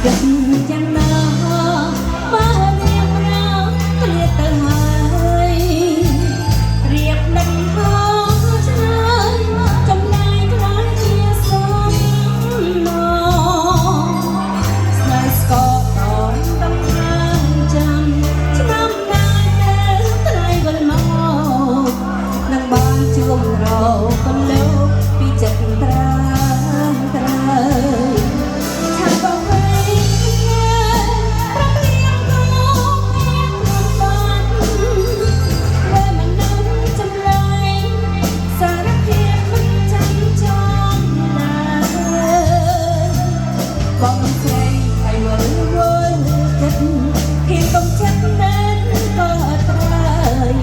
គិតយ៉ាងណាបើនាងរាឃ្លាទៅហើយរៀបនឹងហោឆ្លើយចំណាយខ្លាយជាសំណស្នេហ៍ស្កកតនតំខាងចាំឆ្នាំណាទៅថ្លៃវិលមកនឹងបានជួបរកលោកពីចិត្តត្រាំត្រើយ ឆាប់ក៏វៃប្រព្រៀងគោខ្លួនបានលើមនុស្សចម្លែងសារភាពមិនចាំចងឡើយបងស្រីឲ្យវិលវល់គិតហ៊ានកុំចិត្តណែនក៏ត្រើយ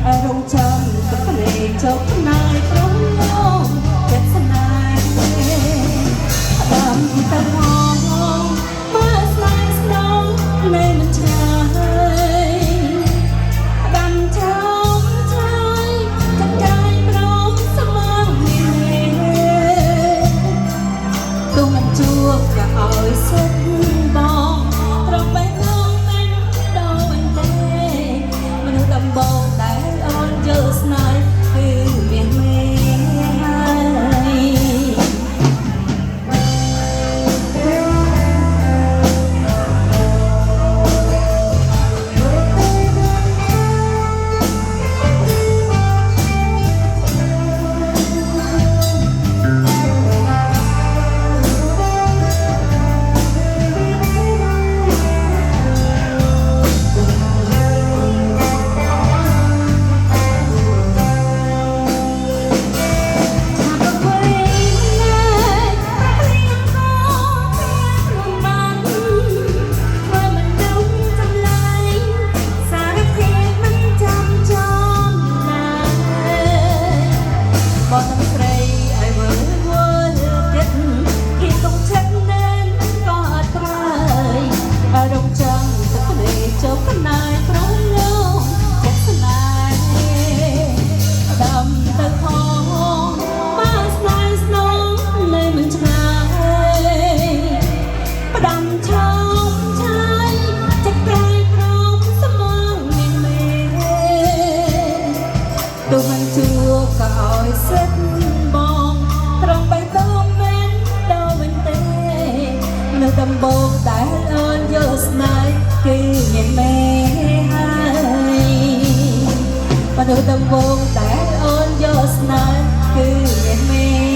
ឲ្យរងចាំទឹកភ្នែកជោគផ្នែកព្រមលងចិត្តស្នេហ៍ ដាំទៅហងមើលស្នេហ៍ស្នងនៅមិនឆ្ងាយដាំឆោមឆាយចិត្តកាយព្រមស្មងនេះទោះមិនជួបក៏ឲ្យសុខបងត្រង់បេះដូងមិនដូនទេមនុស្សដំបងដែលអូនយល់ស្នេហ៍គឺមាសមេហើយ ឆាប់អ្វីម្លេះព្រៀងក៏ខ្លួនបានធ្វើមិនដឹងចម្លែងសារភាពមិនចាំចងណាបងនឹងស្រីឲ្យវើវល់ចិត្តគេកុំឆិតណែនក៏អត់ត្រើយឲ្យរងចាំទឹកភ្នែកជោគកណាយប្រឡងចិត្តស្នេហ៍ ដាំទៅផងបើស្នេហ៍ស្នងនៅមិនឆ្ងាយផ្ដាំឆោមឆាយចិត្តក្រៃព្រមស្មងមានមេទោះមិនជួបក៏ឲ្យសិតបងត្រង់បេះដូងមិនដល់វិញទេនៅដំបងដែលអូនយល់ស្នេហ៍គឺមានមេហើយ មនុស្សដំបូងដែលអូនយកស្នេហ៍គឺមានមេ